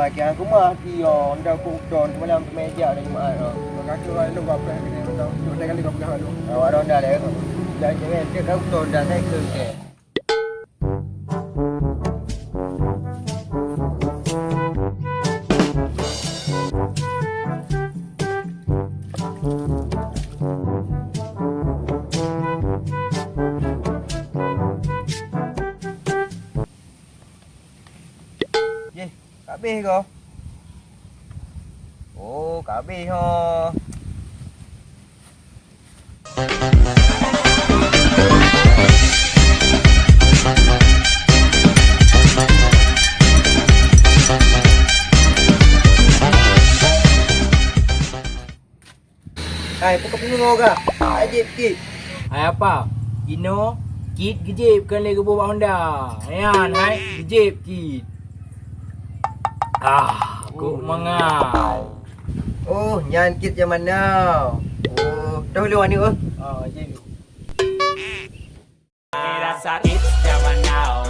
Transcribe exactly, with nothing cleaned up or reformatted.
Lagi aku mah hati yo, ndak ku ton semalam tu meja dah Jumaat tu. Kaki orang lu gapah ni, tu dah kali gapah tu. Awak dah dah. Jangan jangan dia kau ton dah saya ke. Jih, ka habéh ko? Oh, ka habéh ho. Hai, peue ka peungoh ka? Hai, jép kit. Hai apa? Inoe kit geujép keu lé geuboh bak Honda. Nyan hai geujép kit. Ah, kok mangat. Oh, nyan kit zaman now. Oh, toh lôn aneuk oh. Ah, jép. Rasa kit zaman now.